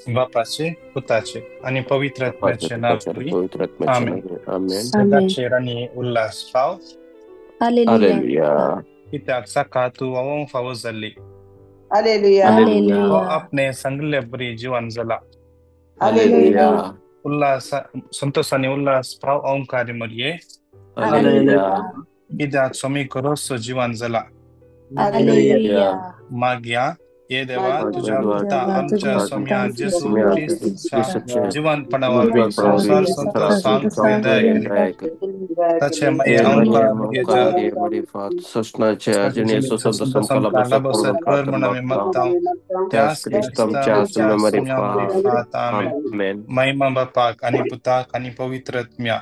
बापाचे पुताचे आणि पवित्र बापाचे आत्म्याचे पुताचे नावे. पवित्र आत्म्याचे आमेन. नावे. आमेन. सदाचे राणी उल्हास पाव. हालेलुया. हालेलुया. कित्याक साका तूं व्हांवोवंक फावो जाल्ली. हालेलुया. हालेलुया. हो आपणे सांगिल्ले बरी जिवन जाला. हालेलुया. उल्हास संतोष आनी उल्हास पाव ओंकारी मरये. हालेलुया. कित्याक स्वामी करोसो जिवन जाला. हालेलुया. मागया ये देवा तुझ्या पुता आमच्या स्वाम्या जेजू ख्रिस्ताच्या जिवनपणा वरवीं संवसार संतोषांक तुवें दया केली. ताचे मागीर आमकां ससनाचे अजिणे संत लाबसत कर म्हूण आमी मागता त्याच क्रिस्ताच्या क्रिस्ताच्या सुम्या सुम्या मारिफात. आमेन. आमेन. महिमा बापाक आणि पुताक आणि पवित्र आत्म्या.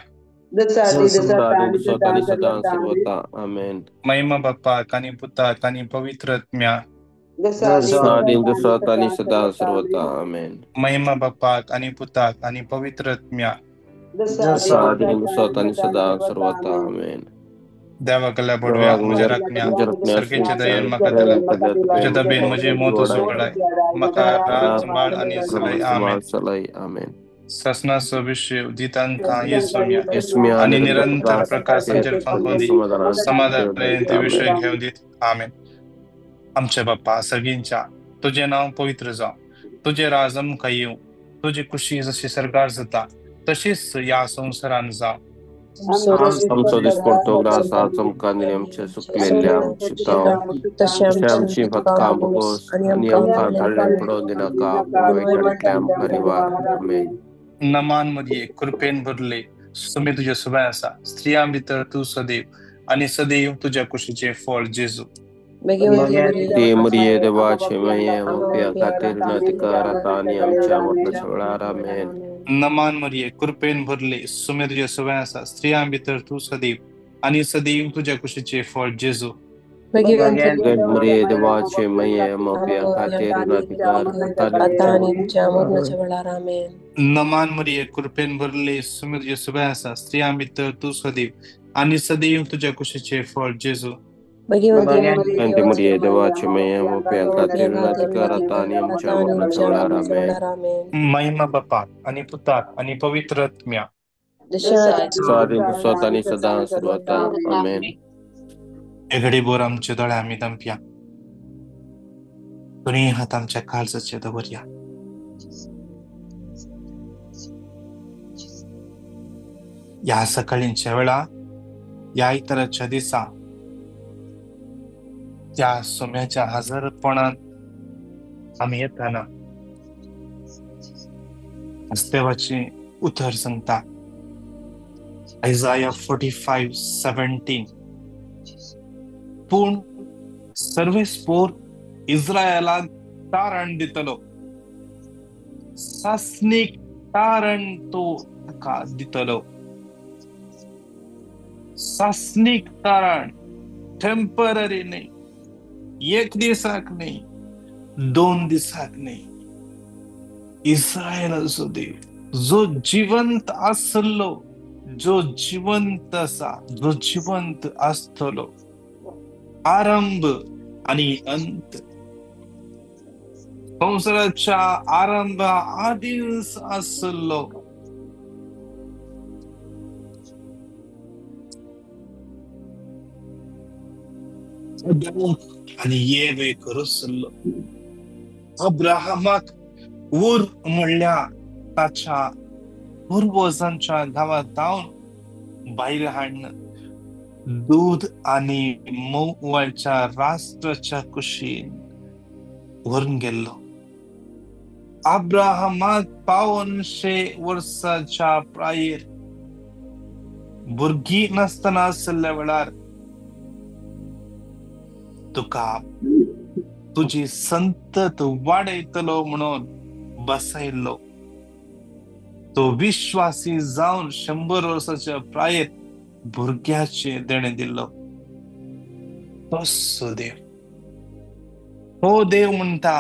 सदा आणि सदा सर्वता. आमेन. महिमा बापाक आणि पुताक आणि पवित्र आत्म्या. सदा आणि सदा सर्वता. आमेन. महिमा बापाक आणि पुताक आणि पवित्र आत्म्या. सदा आणि सदा सर्वता. आमेन. देवा गल्या बोडव्या म्हज्या राखण्या सर्गेचे दयेन म्हाका दिला तुज्या दबेन म्हजे मोत सुगडाय म्हाका राज माळ आनी सलय. आमेन. सलय. आमेन. ससनाचो विशय दितांकां येसुम्या येसुम्या आनी निरंतर प्रकाशांचेर फांकोवन दी समाधान ते विशय घेवन दीत. आमेन. आमच्या बाप्पा सर्गींच्या तुजें नांव पवित्र जावं, तुजें राज आमकां येवं, तुजी कुशी जशी सर्गार जाता तशीच ह्या संवसारान जावं. आमचो दिसपडतो ग्रास आज आमकां दिली आमचे सुकलेल्या शिताव तशें तशें आमची पथकां बोगोस आनी आमकां धाडल्यान पडोवन दिनाका पूण वायटांतल्या आमकां निवार. आमेन. नमान मरये कृपेन भरले सुमी तुज्या सुबाय आसा, स्त्रियां भितर तूं सदैव आनी सदैव तुज्या कुशीचें फळ जेजू. ते मरिये देवाचे माये पाप्यां खातीर विनंती कर आता आनी आमच्या मरणाच्या वेळार. आमेन. नमान मरिये कृपेन भरले सुमे तुज्या सुबाय आसा, स्त्रियां भितर तूं सदैव आनी सदैव तुज्या कुशीचें फळ जेजू. मरिये देवाचे माये पाप्यां खातीर विनंती कर आता आनी आमच्या मरणाच्या वेळार. आमेन. नमान मरिये कृपेन भरले सुमे तुज्या सुबाय आसा, स्त्रियां भितर तूं सदैव आनी सदैव तुज्या कुशीचें फळ जेजू. मरिये देवाचे माये पाप्यां खातीर विनंती कर आता आनी आमच्या मरणाच्या वेळार. आमेन. महिमा बापाक आनी पुताक आनी पवित्र आत्म्या. सदा आनी सदा सर्वता. आमेन. एघडी बोर आमचे दोळे आमी दमप्या दोन्ही हात आमच्या काळजाचे दवरया. ह्या सकाळींच्या वेळा ह्या इतराच्या दिसा त्या सोम्याच्या हजरपणात आमी येताना देवाचे उतर सांगता आयजाया 45:17 पूण सर्वेस्पोर इस्रायलाक तारण दितलो, सासणीक तारण तो ताका दितलो. सासणीक तारण, टेम्पररी न्ही, एक दिसाक न्ही, दोन दिसाक न्ही. इस्रायलाचो देव जो जिवंत आसलो, जो जिवंत आसा, जो जिवंत आसतलो, आरंभ आणि अंत, संवसाराच्या आरंभा आदींच आसलो. आणि ये करसलो अब्राहमाक उर म्हणल्या ताच्या पूर्वजांच्या गांवात जावन भायर हाडून दूध आणि मोवाच्या राष्ट्राच्या कुशीन व्हरून गेल्लो. अब्राहमाक 500 वर्साच्या प्रायेर भुरगीं नासतना आसल्या वेळार तुका तुजी संतत वाडयतलो म्हणून बसयल्लो. तो विश्वासी जावन 100 वर्साच्या प्रायेर भुरग्याचे देणें दिल्लो. तसो देव, हो देव म्हणटा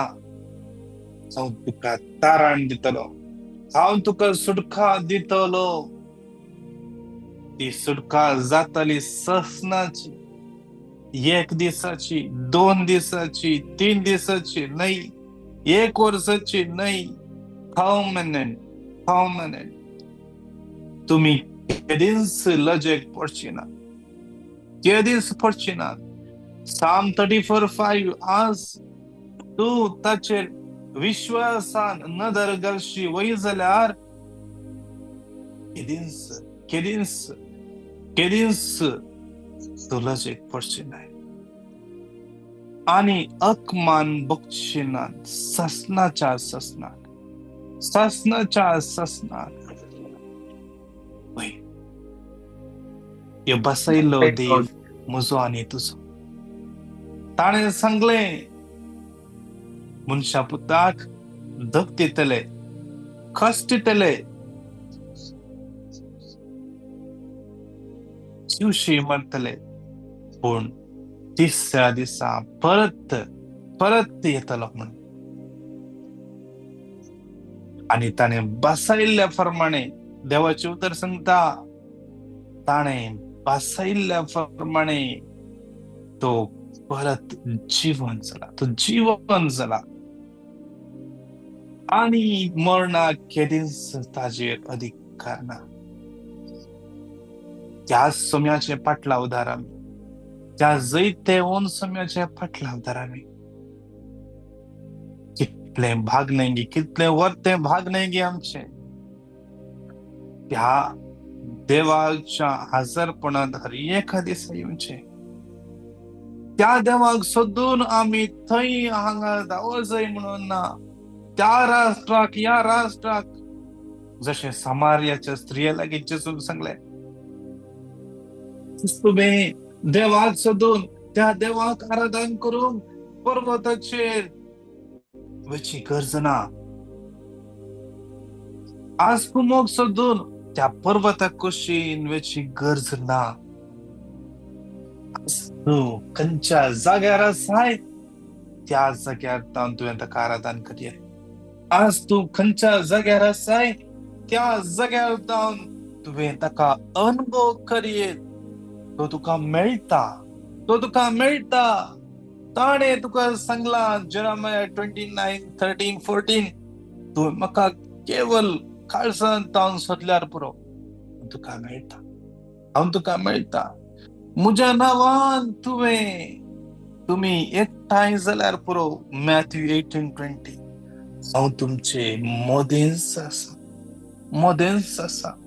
हांव तुका तारण दितलो, हांव तुका सुटका दितलो. ती सुटका जातली ससनाची, एक दिसाची, 2 दिसाची, 3 दिसाची नाही, 1 वर्साची नाही, कॉवनंट, कॉवनंट, तुमी केदींच लजेक पडची ना, केदींच पडची ना. साम 34:5, आज तूं ताचेर विश्वासान नदर घालशी वय जाल्यार केदींच केदींच केदींच तूं लजेक पडची नाय आनी अकमान बगची ना. ससनाच्या ससनाक, ससनाच्या ससनाक. वय ह्यो बसयलो देव म्हजो आनी तुजो. ताणें सांगलें मनशा पुताक धक दितले, कश्ट दितले, जिवशी मरतले, पूण तिसऱ्या दिसा परत परत येतलो म्हणून. आनी ताणें बसयल्ल्या प्रमाणे, देवाचें उतर सांगता, ताणें बसयल्ल्या प्रमाणे तो परत जिवन जाला, तो जिवन जाला आनी मरणाक केदींच ताजेर अधिकार ना. त्या सम्याचे पाटलाव उदार आमी, त्या जैतेवन सम्याचे पाटलावदार आमी. कितलें भागलें गी, कितलें वर्तें भागलें गी आमचें. त्या देवाच्या हजरपणांत हर एका दिसा येवचें. त्या देवाक सोदून आमी थंय हांगा धांवजय म्हणून ना. त्या राष्ट्राक, ह्या राष्ट्राक, जशें समार्याच्या स्त्रिये लागीं जेजून सांगलें, तुमी देवाक सोदून त्या देवाक आराधन करूंक पर्वताचेर वची गरज ना. आज कुमोक सोदून त्या पर्वता कुशीन वची गरज ना. तूं खंयच्या जाग्यार आसाय त्या जाग्यार तावन तुवें ताका आराधन करया. आज तूं खंयच्या जाग्यार आसाय त्या जाग्यार तावन तुवें ताका अनुभव करयेत. तो तुका मेळटा, तो तुका मेळटा. ताणें तुका सांगलां जेरेमिया 29:13, 14, तूं म्हाका केवल काळजान तावन सोदल्यार पुरो, तुका मेळटा, हांव तुका मेळटा. म्हज्या नांवान तुवें तुमी एकठांय जाल्यार पुरो, मॅथ्यू 18:20, हांव तुमचे मदेंच आसा, मदेंच आसा.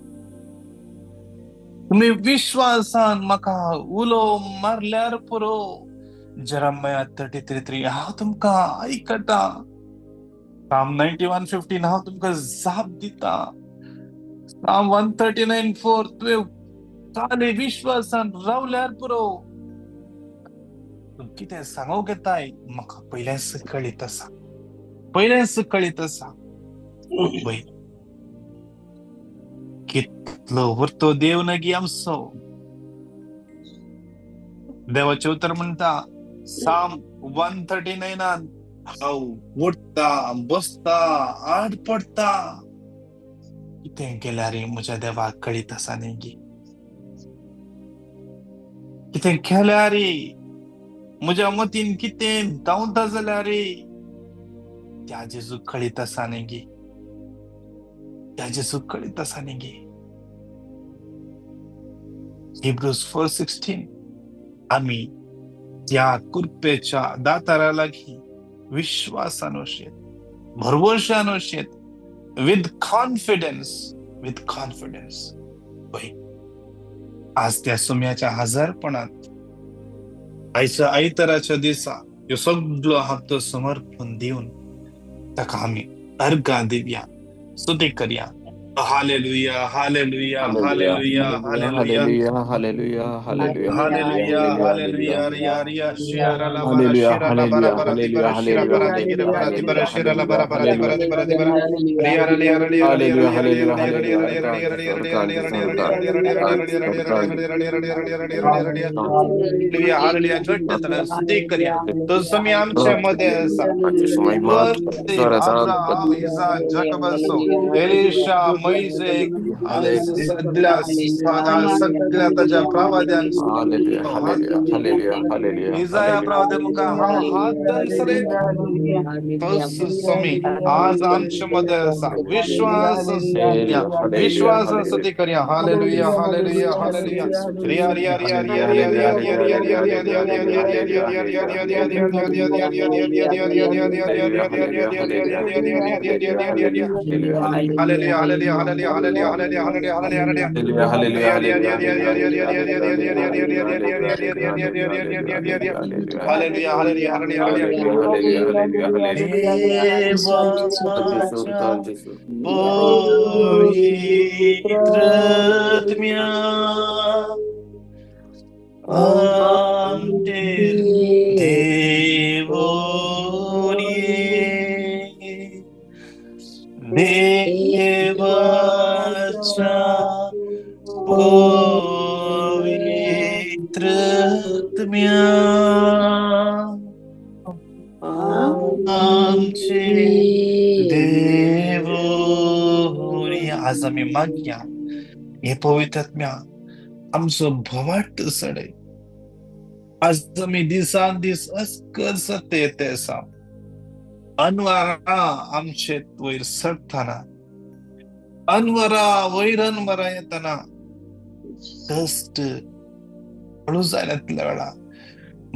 तुमी विश्वासान म्हाका उलो मारल्यार पुरो, जेरेमिया 33:3, हांव तुमकां आयकता. साम 91:15, हांव तुमकां जाप दिता. साम 139:4, तुवें काले विश्वासान रावल्यार पुरो. तूं कितें सांगूंक येताय म्हाका पयलेंच कळीत आसा, पयलेंच कळीत आसा. वय कितलो व्हरतो देव नगी आमचो. देवाचें उतर म्हणटा साम 139, हांव उठता, बसता, आड पडटा, कितें केल्यार म्हज्या देवाक कळीत आसा न्ही गी. कितें केल्यार म्हज्या मतीन कितें धांवता जाल्यार त्या जेजू कळीत आसा न्ही गी, त्या जेजू कळीत आसा न्ही गी. हिब्रूज 4:16, आमी त्या कृपेच्या दातारा लागीं विश्वासान वशेत, भरवशान वशेत, विथ कॉन्फिडन्स, विथ कॉन्फिडन्स. वय आज त्या सुम्याच्या हजारपणांत आयच्या आयतराच्या दिसा ह्यो सगळो हप्तो समर्पण दिवन ताका आमी अर्गां दिवया, स्तुती करया. Hallelujah, hallelujah, hallelujah, hallelujah, hallelujah, hallelujah, hallelujah, hallelujah. Riya Riya शिरा ला बरा शिरा ला बरा बरा दी बरा शिरा बरा दी गिरा बरा दी बरा शिरा ला बरा बरा दी बरा दी बरा दी बरा रिया रिया रिया रिया रिया रिया रिया रिया रिया रिया रिया रिया रिया हालेलुया. घट्ट स्तुती करूया. तो समय आमच्या मध्ये असा अब्राहम, इसाक, जॅकब असो, एलिशा, मैजेक सगळ्या सगळ्या ताज्या प्रवाद्यान इजाया प्रवाद्या मुखार हांव हात दनसरे स्वामी आज आमच्या मध्ये आसा विश्वास विश्वास स्तुती करया. Hallelujah hallelujah hallelujah. रिया रिया रिया रिया रिया रिया रिया रिया रिया रिया रिया रिया रिया hallelujah hallelujah hallelujah hallelujah hallelujah hallelujah hallelujah hallelujah hallelujah hallelujah. देवाच्या पवित्रत्म्या आमचेर देवोनी देवाच्या पवित्रत्म्या आमचे देवोनी. आज आमी मागया हे पवित्रत्म्या आमचो भवाट सडय. आज आमी दिसान दीस अस्कर सत्य येते आसा अनवरा आमचे वयर सरतना अनवरा वयर अनवरा येतना कश्ट हळू जायना वेळा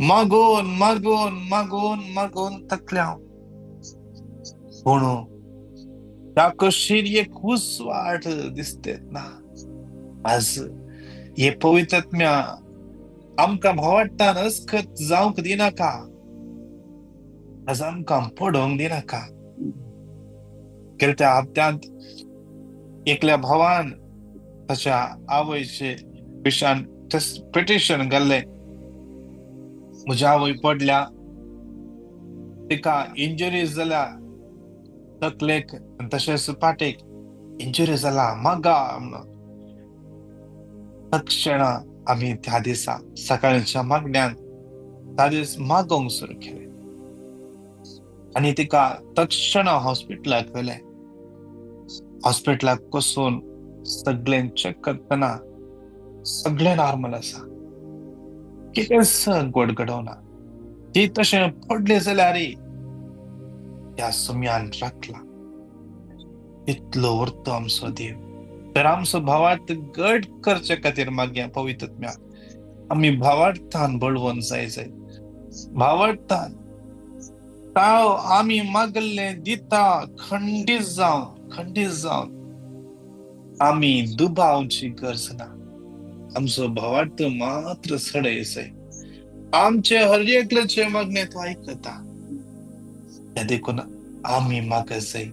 मागोन मागोन मागोन मागोन थकल्या पूण त्या कशीर एक उजवाड दिसते ना. आज हे पवित्रत्म्या आमकां भोवाट्टान अस्कत जावंक दिनाका, आज आमकां पडोवंक दिनाका. गेल्या हप्त्यांत एकल्या भावान ताच्या आवयचे विशान पिटिशन घाल्लें. म्हज्या आवय पडल्या, तिका इंजुरी जाल्या तकलेक तशेंच पाटेक इंजुरी जाला मागा म्हणून. तत्क्षणा आमी त्या दिसा सकाळच्या मागण्यान त्या दीस मागोवंक सुरू केलें आनी तिका तत्क्षणा हॉस्पिटलाक व्हेलें. हॉस्पिटलाक वचून सगळें चॅक करतना सगळें नॉर्मल आसा, कितेंच गोड घडोवना. ती तशें पडलें जाल्यार त्या सुम्यान राखला. इतलो उरतो आमचो देव. तर आमचो भावार्थ गट करचे खातीर मागया पवित्रत्म्या आमी भावार्थान बळवंत जाय जाय. भावार्थान ताव आमी मागल्ले दिता खंडीत जावन खंडीत जावन आमी दुबावची गरज ना. आमचो भावार्थ मात्र सडय जाय. आमचे हर एकल्याचे मागणे तो आयकता. त्या देखून आमी मागत जाय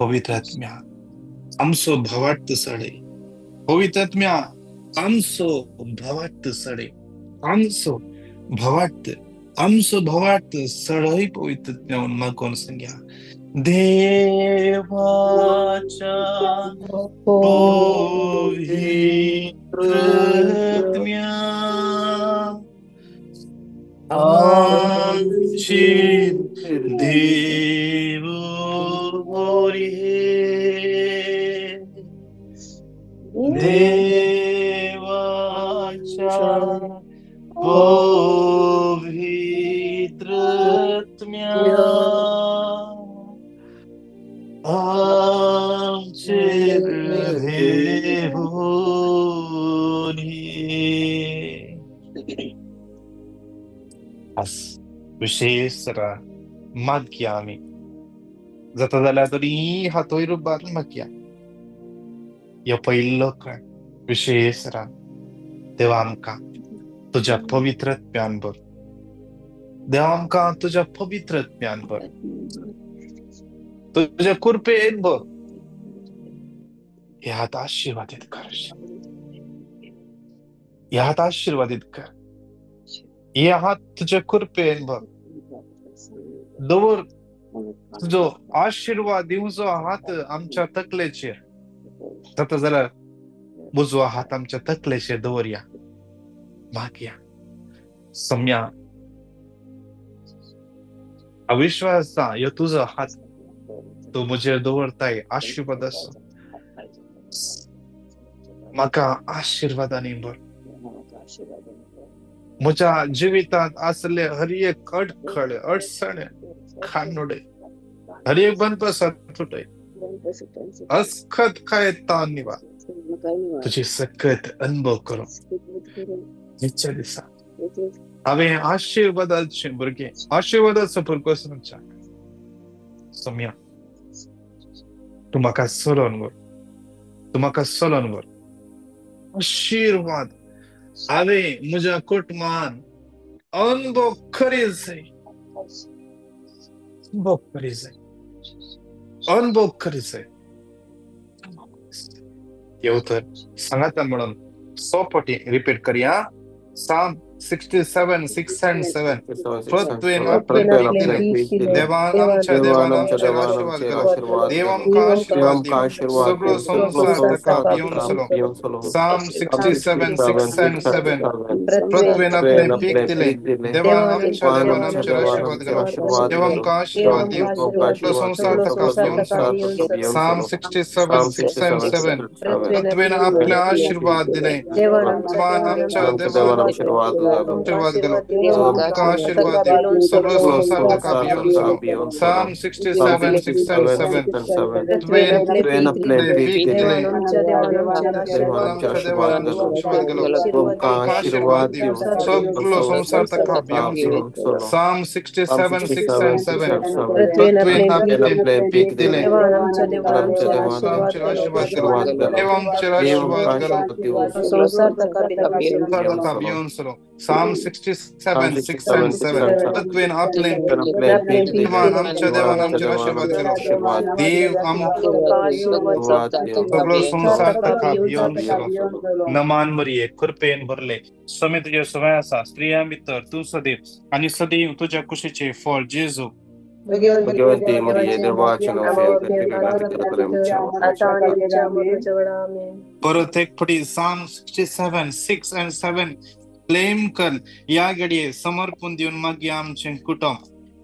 पवित्रात्म्या आमचो भावार्थ सडय. पवित्रात्म्या आमचो भावार्थ सडय. आमचो भावार्थ आमचो भावार्थ सडय पवित्रात्म्या मागून सांग्या. देवाच्या पवित्रत्म्या आमचे देवोरी देवाच्या पवित्रत्म्या आमचे देवोरी. विशेष मागया आमी जाता जाल्यार तरी हातोय रुबार मागया. ह्यो पयलो काळ विशेष देवा आमकां तुज्या पवित्र ज्ञान भर. देवा आमकां तुज्या पवित्र ज्ञान भर, तुज्या कृपेन भर. हे हात आशीर्वादीत कर, हे हात आशीर्वादीत कर, हे हात तुझ्या कृपेन भर. दवर तुजो आशीर्वाद दिवचो हात आमच्या तकलेचेर. जाता जाल्यार उजवो हात आमच्या तकलेचेर दवरया. मागया सम्या अविश्वास ह्यो तुजो हात तूं म्हजेर दवरताय आशीर्वाद आसूं. म्हाका आशिर्वादांनी भर. म्हज्या जिवितांत आसले हर एक अडखळे, अडचणे, खांडोडे, हर एक बनप्रसाद तुटय, अस्खत काय तान निवा, तुजी सकत अनुभव करूं निश्चय दिसा. हांवें आशिर्वादाचे भुरगें, आशिर्वादाचो भुरगो समजा सोम्या, तूं म्हाका चलोवन व्हर, तूं म्हाका चलोवन व्हर. आशिर्वाद हांवें म्हज्या कुटुंबान अनुभव करीत जाय, अनुभव करीत जाय, अनुभव करीत जाय. हे उतर सांगाता म्हणून 100 पटी रिपीट करया. Psalm 67, 6 and 7. पृथ्वेन आपले पीक दिले, देवान आमच्या देवान आमचेर आशीर्वाद केलो, देव आमकां आशीर्वाद दिवं, सगळो संवसार ताका भियोवन. Psalm 67, 6 and 7. पृथ्वेन आपले पीक दिले, देवान आमच्या देवान आमचेर आशीर्वाद केलो, देव आमकां आशीर्वाद दिवं, सगळो संवसार ताका भियोवन. Psalm 67, 6 and 7. पृथ्वेन आपले आशीर्वाद दिले, देवान आमच्या देवान आशीर्वाद केलो, आमकां आशीर्वाद दिवं, सगळो संवसार ताका भियोवन. Psalm 67, 6 and 7. पृथ्वेन आपले पीक दिले, देवान आमच्या देवान आशीर्वाद केलो, आमकां आशीर्वाद दिवं, सगळो संवसार ताका भियोवन. Psalm 67, 6 and 7. पृथ्वेन आपले पीक दिले, देवान आमचेर आशीर्वाद केलो, देव आमचेर आशीर्वाद केलो, संवसार ताका भियोवन. Psalm 67, 6 and 7. पृथ्वेन आपले देवान आमच्या देवान आमचेर आशीर्वाद केलो, देव आमकां सगळो संवसार ताका भियोवन. नमान मरिये, कृपेन भरले, स्वामी तुजे सवय आसा, स्त्रियां भितर तूं सदैव आनी सदैव तुज्या कुशीचे फळ जेजू. भगवती मरिये, देवाचे परत एक फावटी Psalm 67, 6 and 7 claim कर. ह्या घडये समर्पण दिवन मागीर आमचें कुटुंब,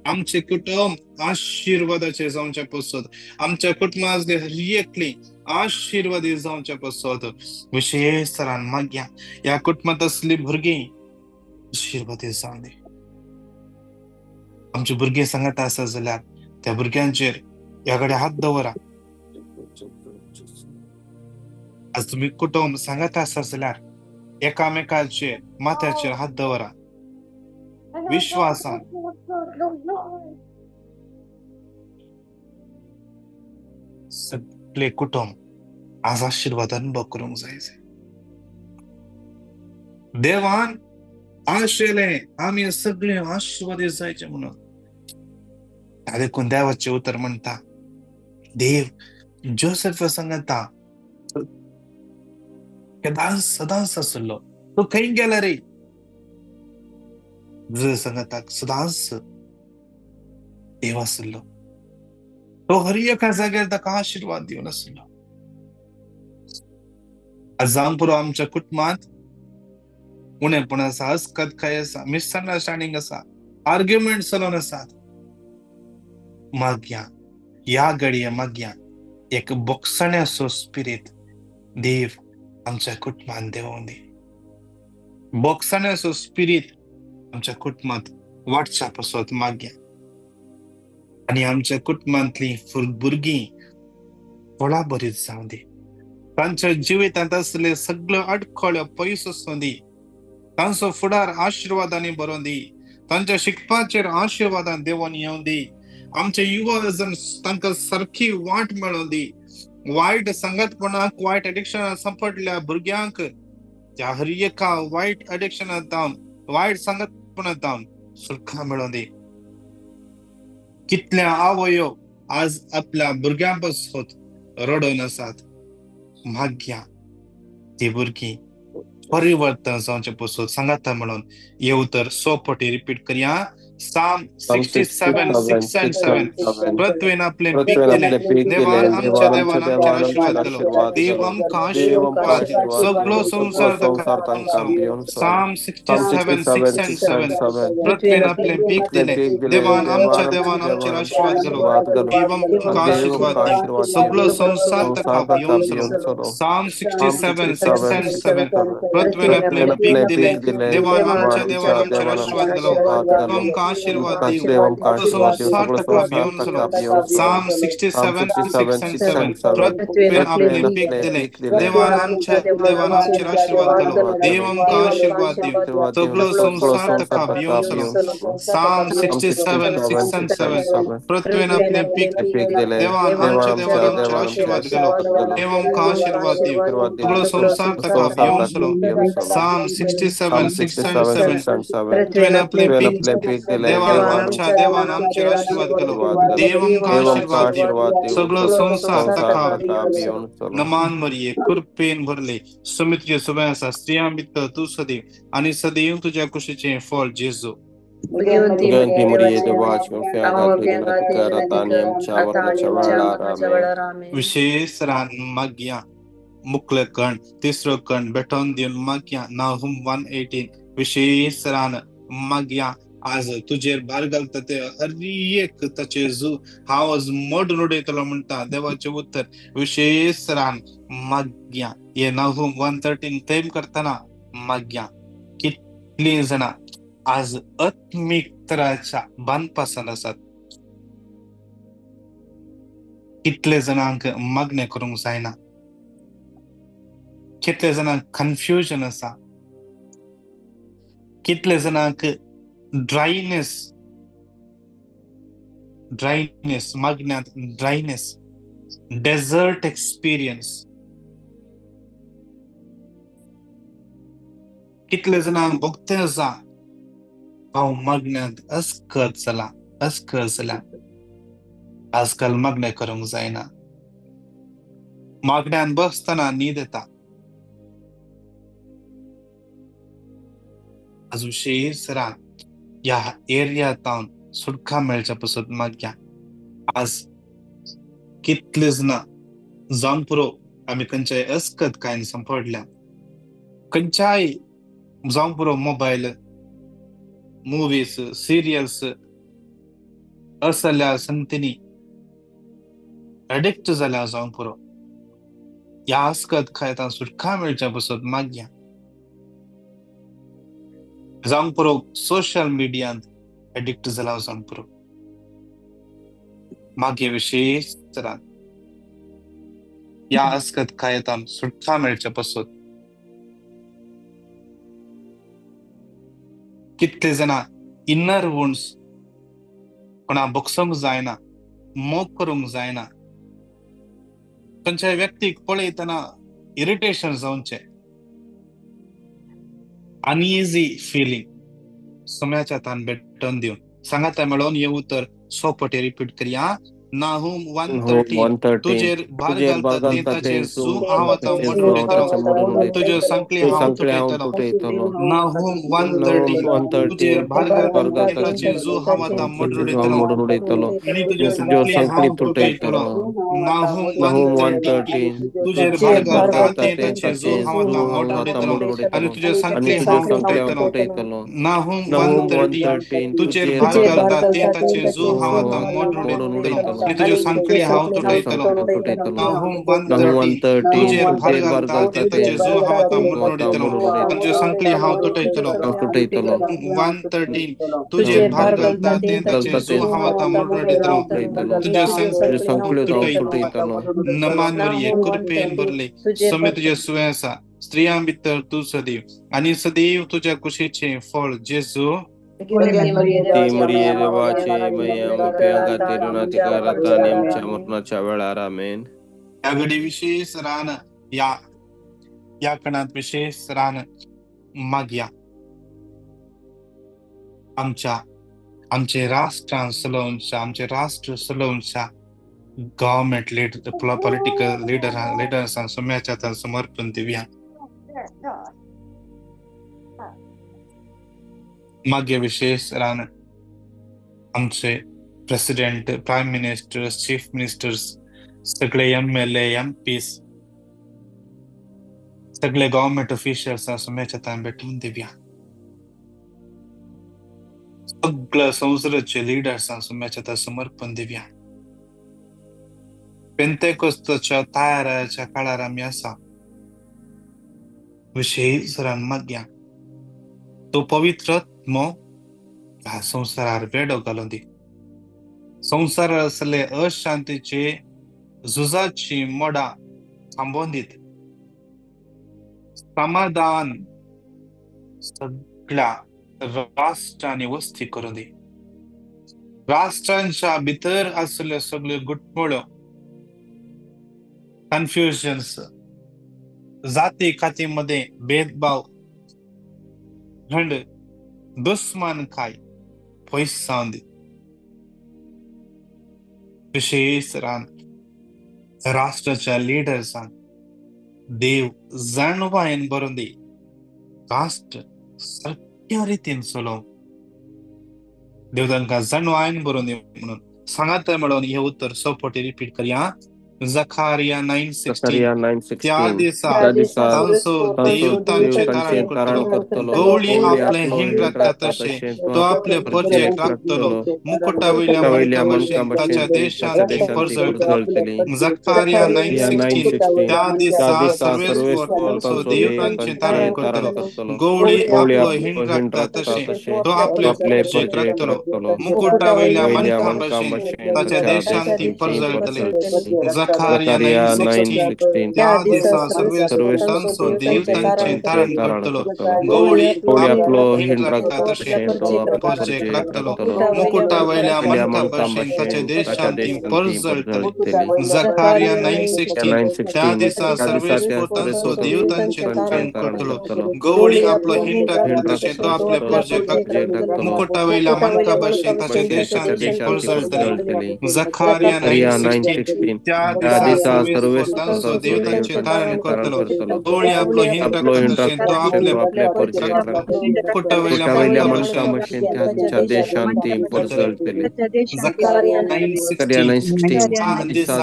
आमचें कुटुंब आशिर्वादाचें जावचें पसत, आमच्या कुटुंबांतले हर एकली आशिर्वादी जावचें पसत. विशेष तरान मागया ह्या कुटुंबांत असली भुरगीं आशिर्वादी जावं दी. आमची भुरगीं सांगत आसा जाल्यार त्या भुरग्यांचेर ह्या कडेन हात दवरा. आज तुमी कुटुंब सांगत आसा जाल्यार एकामेकाचेर माथ्याचेर हात दवरा विश्वासान. सगळे कुटुंब आज आशिर्वाद अनुभव करूंक जाय. देवान आशिल्ले आमी सगळे आशिर्वादी जायचे म्हणून. देखून देवाचें उतर म्हणटा, देव जोसेफ सांगता सदांच आसलो, तूं खंय गेला रे? सांगता सदांच देव आसलो, तो हर एका जाग्यार ताका आशिर्वाद दिवन आसलो. आज जावंक पुरो आमच्या कुटुंबांत उणेपण आसा, अस्कतकाय आसा, मिसअंडरस्टँडींग आसा, आर्ग्युमेंट चलोवन आसात. मागया ह्या घडये मागया एक बोगसण्याचो स्पिरीत देव आमच्या कुटुंबांत देवोवन दी. बोगसण्याचो स्पिरीत आमच्या कुटुंबांत वाडच्या पासत मागया आनी आमच्या कुटुंबांतली भुरगीं फळां बरीत जावं दी. तांच्या जिवितांत आसले सगळ्यो अडखळ्यो पयस आसूं दी. तांचो फुडार आशिर्वादांनी भरोवन दी. तांच्या शिकपाचेर आशिर्वादान देवोन येवं दी. आमचे युवा जण तांकां सारकी वाट मेळोवन दी. वायट संगतपणाक, वायट एडिक्शनाक सांपडल्या भुरग्यांक त्या हर एका वायट एडिक्शनाक जावन, वायट संगतपणाक जावन सुटका मेळोवन दी. कितल्या आवयो आज आपल्या भुरग्यां पासत रडोवन आसात. मागया ती भुरगीं परिवर्तन जावचें पसून सांगाता म्हणून हे उतर 100 पटी रिपीट करया. Psalm Psalm 67 67, 6 and 6 7 and 7. पृथ्वीन आपलें पीक पृथ्वेन दिलें आपलें पीक देवान दिलें, आमच्या देवान देवान आमच्या आमचेर देवान आशिर्वाद आमचेर घालो आशिर्वाद देव घालो, आमकां देव आमकां आशिर्वाद आशिर्वाद सगळो दिवं, सगळो संवसार ताका संवसार तांकां भिवनसलो. भिवनसलो. Psalm Psalm 67 6 67, and 6 and 7 7. पृथ्वीन आपलें पीक आपलें दिलें पीक दिलें, देवान आमच्या देवान देवान आमच्या आमचेर देवान आशिर्वाद आमचेर घालो आशिर्वाद घालो, देव आमकां देव आशिर्वाद आमकां दिवं आशिर्वाद सगळो दिवं, संवसार ताका संवसार ताका भिवनसलो. भिवनसलो. Psalm Psalm 67 6 67, and 6 7 and 7. पृथ्वीन आपलें पृथ्वेन पीक आपलें दिलें पीक दिलें, देवान देवान आमच्या देवान आमच्या आमचेर देवान आशिर्वाद आमचेर घालो आशिर्वाद देव घालो, आमकां आशिर्वाद आमकां दिवं देव आमकां सगळो आशिर्वाद दिवं, संवसार सगळो ताका संवसार भिवनसलो. ताका भिवनसलो. Psalm Psalm 67 6 67, and 6 7 and 7. पृथ्वीन आपलें पृथ्वेन पीक आपलें दिलें पीक दिलें, देवान आमच्या देवान आमचेर आशिर्वाद घालो आशिर्वाद देव घालो, आमकां आशिर्वाद दिवं आशिर्वाद दिवं, सगळो सगळो संवसार संवसार ताका ताका भिवनसलो. भिवनसलो. Psalm Psalm 67 6 67, and 6 and 7 7. पृथ्वीन आपलें पीक आपलें पीक दिलें, देवान देवान आमच्या देवान आमच्या आमचेर देवान आमचेर आशिर्वाद घालो आशिर्वाद घालो, देव आमकां आशिर्वाद दिवं आशिर्वाद सगळो दिवं, संवसार सगळो ताका संवसार ताका भिवनसलो. भिवनसलो. Psalm Psalm 67 6 and 67, 7 6 and 7. पृथ्वीन आपलें पृथ्वेन पीक आपलें पीक दिलें, देवान देवान आमच्या आमच्या देवान आमचेर आशिर्वाद घालो आशिर्वाद घालो, देव आमकां देव आमकां आशिर्वाद दिवं आशिर्वाद दिवं, सगळो सगळो संवसार संवसार ताका ताका भिवनसलो. नमान मरिये कृपेन भरले सुमी तुजे सुबें आसा स्त्रियां भितर तूं सदैव आनी सदैव तुज्या कुशीचें फळ जेजू. उगवंती मरिये देवाचे माफ्या खातीर विनंती कर आता आनी आमच्या मरणाच्या वेळार. आमेन. विशेष रान मागया मुखले कण तिसरो कण बेटोन दिवन मागया नाहुम 118 विशेष रान मागया आज तुजेर भार घालता ते हर एक ताचे जू हांव आज मोडून उडयतलो म्हणटा देवाचें उतर. विशेष रान मागया हे नाहुम 113 क्लेम करतना मागया कितलीं जाणां आज आत्मीक तराच्या बांदपासान आसात कितले जाणांक मागणें करूंक जायना कितले जाणांक कन्फ्युजन आसा कितले जाणांक ड्रायनेस ड्रायनेस मागण्यांत ड्रायनेस डेझर्ट एक्सपिरियन्स कितले जाणांक भोगतें आसा हांव मागण्यांत अस्कत जाला अस्कत जाला आजकाल मागणें करूंक जायना मागण्यान बसतना न्हीद येता. आज विशेष रात ह्या एरिया तावन सुटका मेळच्या पासत मागया. आज कितले जाणां जावन पुरो आमी खंयच्याय अस्कत कांय सांपडल्या खंयच्याय जावन पुरो मोबायल मुवीज सिरियल्स असल्या संगतींनी एडिक्ट जाल्या जावन पुरो ह्या अस्कत खायतान सुटका मेळच्या पासत मागया. जावन पुरो सोशल मिडियांत एडिक्ट जाला जावन पुरो मागीर विशेष तरान ह्या अस्कत खायतान सुटका मेळच्या पासत. कितले जाणां इनर वुंड्स कोणा बगसोंक जायना मोग करूंक जायना खंयच्याय व्यक्तीक पळयतना इरिटेशन जावचें अनइझी फिलींग सम्याच्या तान भेटोवन दिवन सांगाता मेळोवन हे उतर सोपटे रिपीट करया. नाहुम 113 113. तुजेर भार तुजेर घालता भार ते घालता ताचे ते जू हांव आतां ताचे मोडून जू उडयतलो ताचे मोडून उडयतलो, तुज्यो सांकळी तुज्यो हांव सांकळी हांव तुटयतलो. तुटयतलो. नाहुम नाहुम 113 113 तुजेर भार भार घालता ते घालता ताचे जू हांव आतां मोडून ताचे जू हांव उडयतलो मोडून उडयतलो, आनी तुज्यो तुज्यो सांकळी सांकळी हांव तुटयतलो. तुटयतलो. नाहुम नाहुम 113 113 तुजेर तुजेर भार भार घालता घालता ते ते ताचे जू ताचे हांव आतां जू मोडून हांव आतां उडयतलो मोडून आनी उडयतलो तुज्यो आनी सांकळी तुज्यो हांव सांकळी हांव तुटयतलो. तुटयतलो. नाहुम नाहुम 113 113 तुजेर तुजेर भार भार घालता घालता ते ताचे जू हांव आतां मोडून मोडून उडयतलो उडयतलो आनी तुज्यो सांकळी हांव तुज्यो तुटयतलो. सांकळी हांव तुटयतलो. नाहुम नाहुम 113 113 तुजेर भार तुजेर भार घालता घालता ते ते ताचे जू हांव आतां जू मोडून आतां उडयतलो मोडून आनी तुज्यो उडयतलो सांकळी हांव तुटयतलो. हांव तुटयतलो. 113 तुजेर भार घालता ते ताचे घालता जू ते हांव आतां मोडून उडयतलो उडयतलो तुज्यो तुज्यो सांकळी सांकळ्यो हांव तुटयतलो. तुटयतलो. नमान मरिये कृपेन भरले समे तुजे सुवें आसा स्त्रियां भितर तूं सदैव आनी सदैव तुज्या कुशीचें फळ जेजू. ती मरिये देवाचे मया माफ्या खातीर विनंती कर आता आनी आमच्या मरणाच्या वेळार. आमेन. ह्या घडी विशेष रान ह्या ह्या कणांत विशेष रान मागया आमच्या आमचे राष्ट्रान सलोवच्या आमचे राष्ट्र सलोवच्या गव्हर्मेंट लीडर पॉलिटिकल लिडर्सांक सम्याच्या हातान समर्पण दिवया. मागीर विशेष रान आमचे president, prime ministers, chief ministers, सगळे MLA, MPs, सगळे गव्हर्नमेंट ऑफिशियल्स सुम्याच्या हातान भेटून दिवया. सगळ्या संवसाराचे लिडर्सां सुम्याच्या हातान समर्पण दिवया. पेंतेकोस्ताच्या तयाराच्या काळार आमी आसा. विशेश सरान मागया तो पवित्र आत्मो ह्या संवसारार वेडो घालून दी. संवसारार आसले अशांतीचे झुजाची मोडां थांबोवन दीत. समाधान सगळ्या राष्ट्रांनी वस्ती करून दी. राष्ट्रांच्या भितर आसल्यो सगळ्यो गुटमोळ्यो, कन्फ्युजन्स, जाती खातीमध्ये भेदभाव, खंड, दुस्मानकाय पयस जावन दी. विशेष रान राष्ट्राच्या लिडर्सान देव जाणवायन बरोवन दी. राष्ट्र सारक्या रितीन चलोवंक देव तांकां जाणवायन बरोवन दी म्हणून सांगात म्हणून हे उत्तर सोपटी रिपीट करया. जखारिया 9:16. त्या दिसा तांचो देव तांचे तारण करतलो, गवळी आपले हिंड राखता तशें तो आपले परजेक राखतलो, मुकुटा वयल्या मणका भशेन ताच्या देशांत ती परजळटली. जखारिया 9:16. त्या दिसा सर्वेस्पर तांचो देव तांचे तारण करतलो, गवळी आपलो हिंड राखता तशें तो आपले परजेक राखतलो, मुकुटा वयल्या मणका भशेन ताच्या देशांत ती परजळटली. जखारिया 9:16. त्या दिसा सर्वेस्पर तांचो देव तांचे तारण करतलो, गवळी आपलो हिंड राखता तशें तो परजेक राखतलो, मुकुटा वयल्या मणका भशेन ताच्या देशांत ती परजळटली. जखारिया 9:16. त्या दिसा सर्वेस्पर तांचो देव तांचे तारण करतलो, गवळी आपलो हिंड राखता तशें तो आपले परजेक राखतलो, मुकुटा वयल्या मणका भशेन ताच्या देशांत ती परजळटली. जखारिया 9:16. त्या दिसा सर्वेस्पर तांचो देव तांचे तारण करतलो, गवळी आपलो हिंड राखता तशें तो आपले परजेक राखतलो, मुकुटा वयल्या मणका भशेन ताच्या देशांत ती परजळटली. जखारिया 9:16. त्या दिसा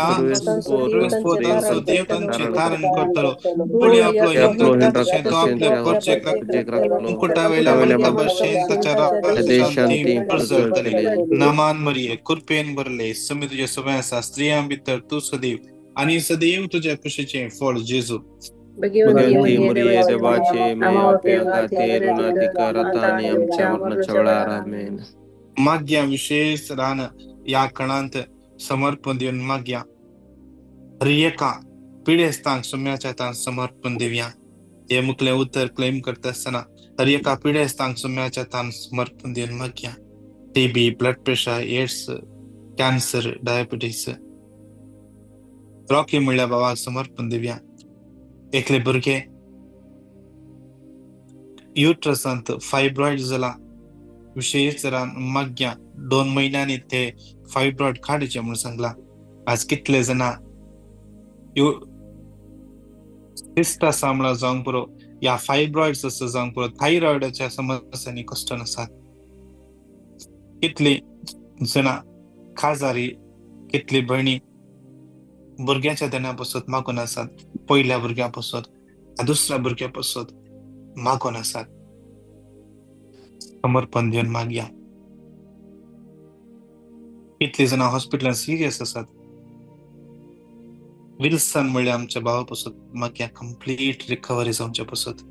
सर्वेस्पर तांचो देव तांचे तारण करतलो, गवळी आपलो हिंड राखता तशें तो आपले परजेक राखतलो, मुकुटा वयल्या मणका भशेन ताच्या देशांत ती परजळटली. नामान मरिये, कृपेन भरले, सुमी तुजे सवय आसा, स्त्रियां भितर तूं सदैव आनी सदैव तुज्या कुशीचें फळ जेजू. भगवंती मरिये, देवाचे माया खातीर ऋणाती कर आता आनी आमच्या मरणाच्या वेळार. आमेन. मागया विशेष रान ह्या कणांत समर्पण दिवन मागया. हर एका पिडेस्तांक सुम्याच्या हातान समर्पण दिवया. हे मुखलें उतर क्लेम करता आसतना हर एका पिडेस्तांक सुम्याच्या हातान समर्पण दिवन मागया. TB, blood pressure, AIDS, cancer, diabetes, Rocky म्हणल्या बाबाक समर्पण दिवया. एकले भुरगे युट्रसांत फायब्रॉयड जाला, विशेष रान मागया. 2 म्हयन्यांनी ते फायब्रॉयड काडचे म्हणून सांगला. आज कितले जाणां सिस्ट आसा म्हणल्यार जावंक पुरो, या फायब्रॉयड्स आसा जावंक पुरो, थायरॉयडाच्या समस्यांनी कश्ट आसात. कितली जाणां खाजारी, कितली भयणी भुरग्यांच्या देणा पसत मागून आसात, पयल्या भुरग्या पसत, दुसऱ्या भुरग्या पसत मागून आसात. समर्पण दिवन मागया. कितली जाणां हॉस्पिटलान सिरियस आसात. विल्सन म्हणल्यार आमच्या भावा पसत मागया, कंप्लीट रिकवरी जावच्या पसत.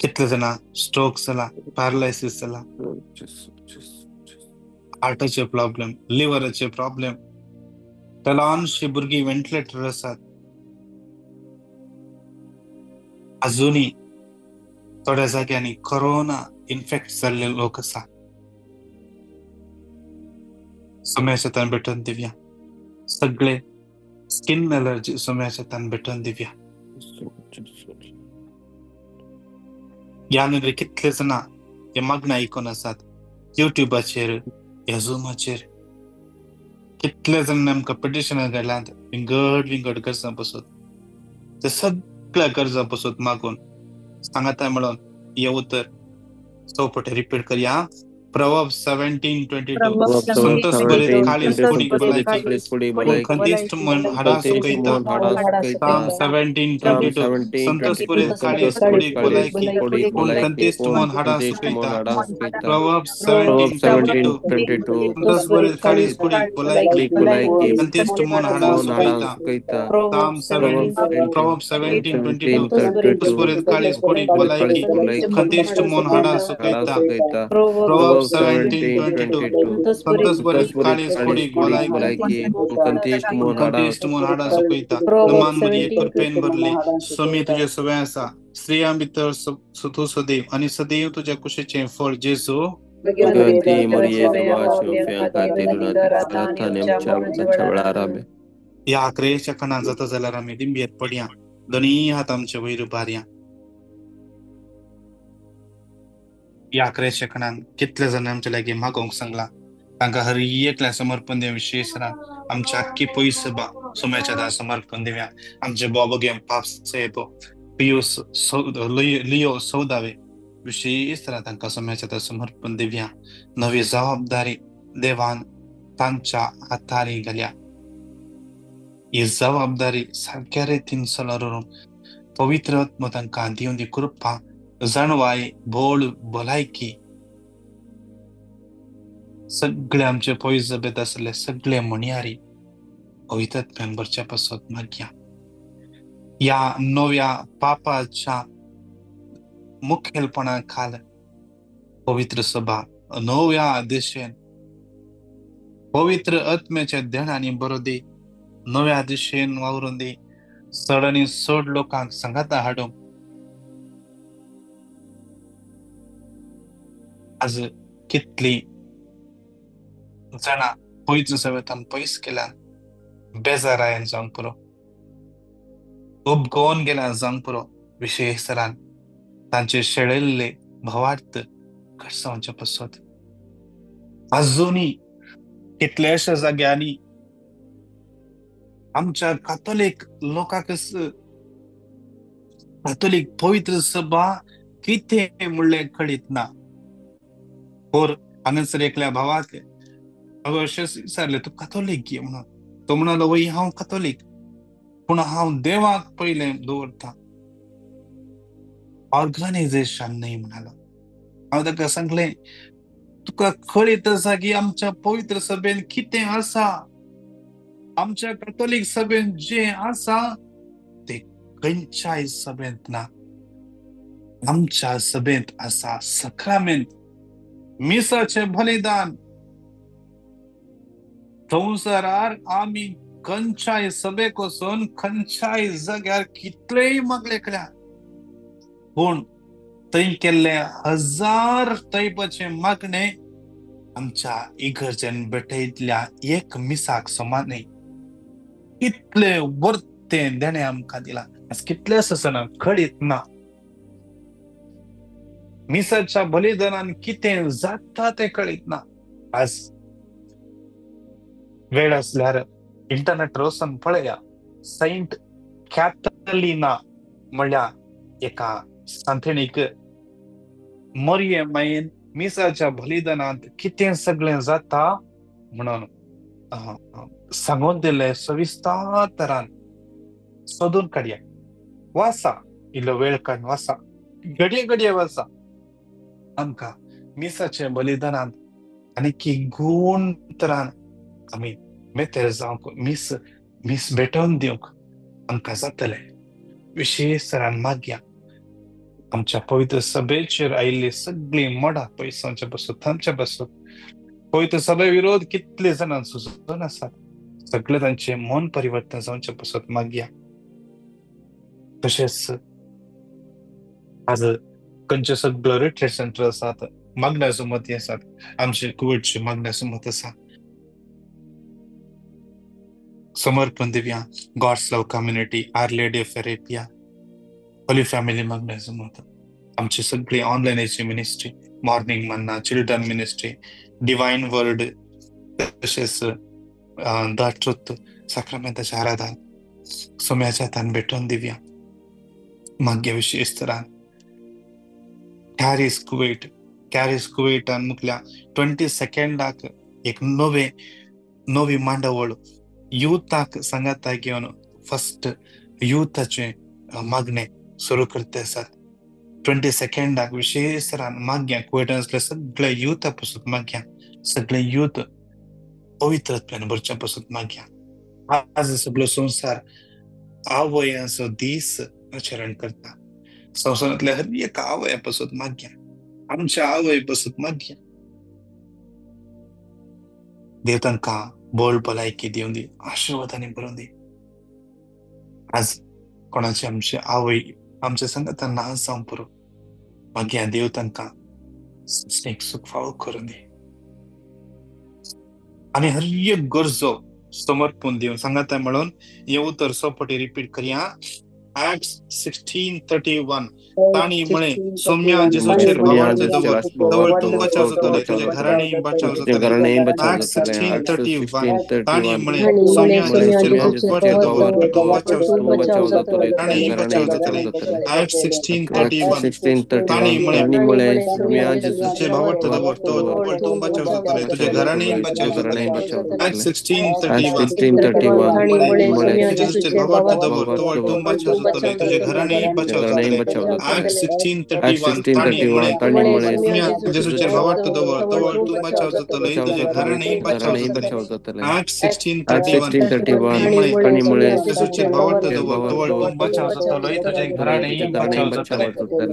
कितले जाणां स्ट्रोक जाला, पॅरालायसीस जाला, हार्टाचे प्रॉब्लेम, लिव्हराचे प्रॉब्लेम, ल्हानशी भुरगीं व्हेंटिलेटर आसात. अजुनूय थोड्या जाग्यांनी कोरोना इन्फेक्ट जाल्ले लोक आसा. सोम्याच्या हातान भेटून दिवया. सगळे स्किन एलर्जी सोम्याच्या हातान भेटून दिवया. ह्या नदरे कितले जाणां हे मागणं आयकून आसात युट्यूबाचेर, ह्या झुमाचेर. कितले जाण आमकां पिटिशनां घाल्यात विंगड विंगड गरजां पसत, ते सगळ्या गरजां पसत मागून सांगाता म्हणून हे उतर चौपटे रिपीट करया. प्रॉवर्ब 17:22. Proverbs संतोष बरेत 17, काळीज 22. कुडीक संतोष भलायकी, बरेत कुडीक पूण भलायकी, खंतीस्त मन हाडां खंतीस्त सुकयता. मन हाडां सुकयता. Psalm Psalm 17:22. 17, संतोष 22. बरेत काळीज संतोष बरेत कुडीक काळीज भलायकी, कुडीक पूण भलायकी, खंतीस्त पूण मन हाडां खंतीस्त मन सुकयता. हाडां सुकयता. Proverb Proverbs 17:22. 17, 22. संतोष बरेत काळीज कुडीक भलायकी, कुडीक भलायकी, खंतीस्त मन हाडां मन हाडां सुकयता. सुकयता. Psalm Proverbs 7 Proverb 17, 17:22. 22. संतोष बरेत काळीज कुडीक बरेत भलायकी, काळीज भलायकी, खंतीस्त मन हाडां हाडां सुकयता. सुकयता. Proverb Proverbs 17:22. 17, 22. संतोष बरेत संतोष बरेत काळीज काळीज कुडीक कुडीक भलायकी, भलायकी, खंतीस्त पूण मन हाडां खंतीस्त मन हाडां सुकयता. नमान मरिये, कृपेन भरले, स्वामी तुजे सवय आसा, स्त्रियां भितर तूं सदैव आनी सदैव तुज्या कुशीचें फळ जेजू. भगवंती मरिये देवाच्या पाप्यां खातीर आतां आनी आमच्या मरणाच्या वेळार. आमेन. ह्या आक्रेच्या खणान जाता जाल्यार आमी दिंबयेर पडया, दोनूय हात आमचे वयर उबारया. ह्या आक्रेच्या खणान कितले जाण आमच्या लागीं मागोवंक सांगलां, तांकां हर एकल्या समर्पण दिवया. विशेश आमच्या आख्खी पयस सभा सोम्याच्या दार समर्पण दिवया. आमचे बाबगे पाप साहेब पियूस लियो सौदावे विशेष तांकां सोम्याच्या दार समर्पण दिवया. नवी जबाबदारी देवान तांच्या हातारी घाल्या. ही जबाबदारी सारक्या रितीन चलोवन पवित्र आत्मो तांकां दिवन दी कृपा, जाणवाय, बोळ, भलायकी. सगळे आमचे पयस सभेंत आसले सगळे म्हणयारी पवित्र आत्म्यान भरच्या पासत मागया. ह्या नव्या पापाच्या मुखेलपणा खाल पवित्र सभा नव्या दिशेन पवित्र आत्म्याच्या देणांनी बरो दी, नव्या दिशेन वावरून दी, चड आनी चड लोकांक सांगाता हाडूंक. आज कितली जाणां पवित्र सभेंतल्यान पयस गेल्यान, बेजारायन जावंक पुरो, उबगोवन गेल्यान जावंक पुरो. विशेश तरान तांचे शेळिल्ले भावार्थ घडसावचे पासत आजुनूय कितल्याश्या जाग्यांनी आमच्या कातोलीक लोकांक कातोलीक पवित्र सभा कितें म्हणलें कळीत ना. और हांगासर एकल्या भावाक हांवें अशें विचारलें, तूं कातोलीक गे म्हणून. तो म्हणालो, वय हांव कातोलीक, पूण हांव देवाक पयलें दवरता, ऑर्गनायझेशन न्हय म्हणालो. हांव ताका सांगलें, तुका कळीत आसा की आमच्या पवित्र सभेन कितें आसा, आमच्या कातोलीक सभेन जें आसा तें खंयच्याय सभेंत ना. आमच्या सभेंत आसा सक्रामेंत, मिसाचें बलिदान. संवसारार आमी खंयच्याय सभेक वचून खंयच्याय जाग्यार कितलेय मागले केल्या, पूण थंय केल्ले हजार टायपाचे मागणे आमच्या इगर्जेन भेटयतल्या एक मिसाक समान न्हय. कितले वर्ते देणें आमकां दिलां, आज कितल्याश्या जाणांक कळीत ना मिसाच्या बलिदानान कितें जाता तें कळीत ना. आज वेळ आसल्यार इंटरनेट वचून पळया, सेंट कॅथलिना म्हणल्यार एका सांतेणीक मरिये मायेन मिसाच्या बलिदानांत कितें सगळें जाता म्हणून सांगून दिलें सविस्तर तरान. सोदून काडया, वाचा, इल्लो वेळ काडून वाचा, घडये घडये वाचा. आमकां मिसाच्या बलिदानांत आनी की गूण तरान आमी मेतेर जावंक मीस मीस भेटोवन दिवंक आमकां जातलें. विशेश तरान मागया आमच्या पवित्र सभेचेर आयिल्ली सगळीं मोडां पयसांच्या पासत, आमच्या पासत पवित्र सभे विरोध कितले जाणां सुचोवन आसात, सगळे तांचें मन परिवर्तन जावचे पासत मागया. तशेंच आज खंयचे सगळे रिट्रीट सेंटर आसात, मागण्या सुमती आसात, आमचे कुवेटची मागण्या सुमत आसा. समर्पण दिवया God's love community, our lady of Arabia, holy family मागण्या सुमत, आमची सगळी ऑनलायनाची ministry, morning manna, children ministry, divine word, तशेंच the truth, साक्रामेंताच्या आराधन सोम्याच्या हातान भेटोवन दिवया. मागया विशेश तरान हॅरिस कुवेट कॅरीस कुवेटान मुखल्या 22 एक नवे नवी मांडावळ युथाक सांगाता घेवन फर्स्ट युथाचे मागणे सुरू करते आसात. 22 विशेष मागया कुवेटान आसले सगळे युथा पासून मागया, सगळे युथ पवित्रत्वान भरच्या पासून मागया. आज सगळो संवसार आवयांचो दीस आचरण करता. संवसारांतल्या हर एका आवया पासून मागया, आमच्या आवय पासून मागया. देव तांकां बळ भलायकी दिवन दी, आशिर्वादांनी भरून दी. आज कोणाची आमची आवय आमच्या सांगाता ना जावं पुरो, मागया देव तांकां सुख फावो करून दी आनी हर एक गरजो समर्पण दिवन सांगाता म्हणून हे उतर सोपटी रिपीट करया. Acts 16:31 ताणी म्हळे सौम्या जेजूचेर भावार्थ दवर, तवळ तूं बचाव जातले, तुज्या घराणें बचाव जातले. Acts 16:31 ताणी म्हळे सौम्या जेजूचेर भावार्थ दवर, तूं बचाव जातले, घराणें बचाव जातले. Acts 16:31 ताणी म्हळे सौम्या जेजूचेर भावार्थ दवर, तवळ तूं बचाव जातले, तुज्या घराणें बचाव जातले. Acts 16:31 ताणी म्हळे जेजूचेर भावार्थ दवर, तवळ तूं बचाव जातले, तुझे घराणे बचाव जातले. Acts 16:31 ताणी म्हळे जेजूचेर भावार्थ दवर, तवळ तूं बचाव जातले, तुझे घराणे बचाव जातले. Acts 16:31 ताणी म्हळे जेजूचेर भावार्थ दवर, तवळ तूं बचाव जातले, तुझे घराणे बचाव जातले.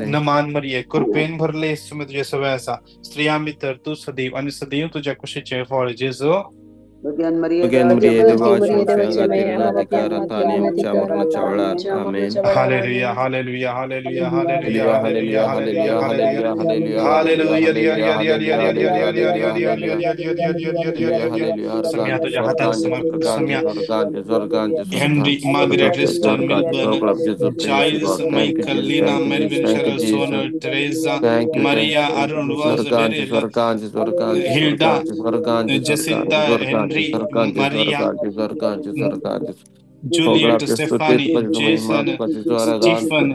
नमान मरिये, कृपेन भरले सुमे तुझे सवय आसा, स्त्रियां भितर तूं सदैव आनी सदैव तुज्या कुशीचें फळ जेजू. Hallelujah, hallelujah, hallelujah, hallelujah, hallelujah, hallelujah, hallelujah, hallelujah. Soumya तुझ्या हातान समर्पित. Soumya Henry, Margaret, Riston, Milburn, Giles, Michael, Lina, Melvin, Cheryl, Sonal, Teresa, Maria, Arun, Vaz, Beryl, Hilda, Jacinta, Henry, Maria, Juliet, Stephanie, Jason, Stephen,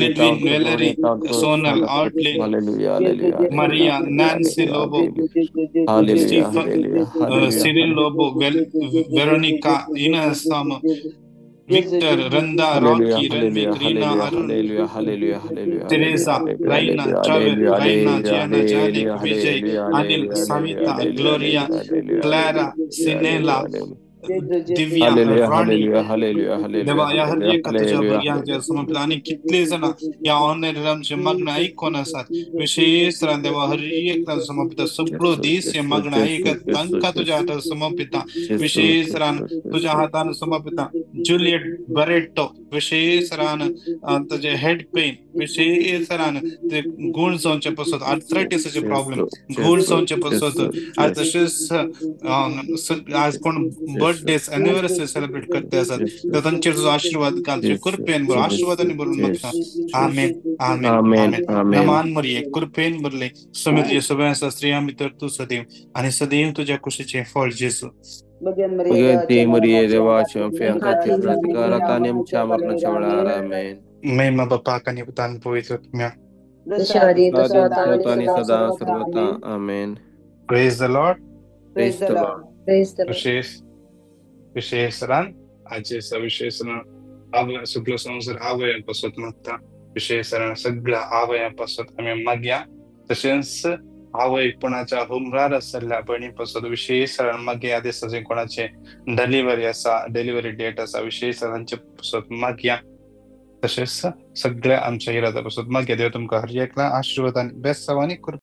Lidwin, Valerie, Sonal, Artlin, Maria, Nancy Lobo, Stephen, Cyril Lobo, Veronica, Ina Sam, Victor, Randa, Rocky, Renwick, Reena, Arun, Teresa, Raina, Trevor, Raina, Gianna, Janik, Vijay, Anil, Savita, Gloria, Clara, Sinela, Divya, Rani. देवा ह्या हर एका तुज्या भुरग्यांक समर्पित आनी कितले जाणां ह्या ऑनलायन आमचें मागणें आयकून आसात, विशेष तरान देवा हर एक समर्पिता. सगळो दीस हें मागणें आयकत तांकां तुज्या हातान समर्पिता, विशेष तरान तुज्या हातान समर्पिता. जुलियट बरेटो, विशेष तरान तुजे हेड पेन, विशेष तरान ते गूण जावचे पासत, आर्थरायटीसाचे प्रॉब्लेम गूण जावचे पासत, तशेंच आज कोण बर्थडेज एनिवर्सरी सेलिब्रेट करते आसात तर तांचेर तुजो आशिर्वाद घाल, तुजे कृपेन भर, आशिर्वादांनी भरून मागता. आमेन, आमेन, आमेन. नमान मरिये, कृपेन भरले समे तुजे सगळे आसा, स्त्रियां भितर तूं सदैव आनी सदैव तुज्या कुशीचें फळ जेजू. महिमा बापाक आनी पुतान पवित्र आत्म्याक. Praise the Lord. Praise the Lord. विशेष विशेष रान आजे विशेष सगळो संवसार आवया पासत मागता. विशेष रान सगळ्या आवया पासत आमी मागया. तशेंच आवयपणाच्या हुमरार आसल्या भयणी पासत विशेष रान मागया. दिसा कोणाचे डिलिव्हरी आसा, डिलिव्हरी डेट आसा, विशेष तांचे पासत मागया. तशेंच सगळ्या आमच्या इरादा पासत मागया. देव तुमकां हर एकला आशिर्वाद आनी बेसांव आनी कृपा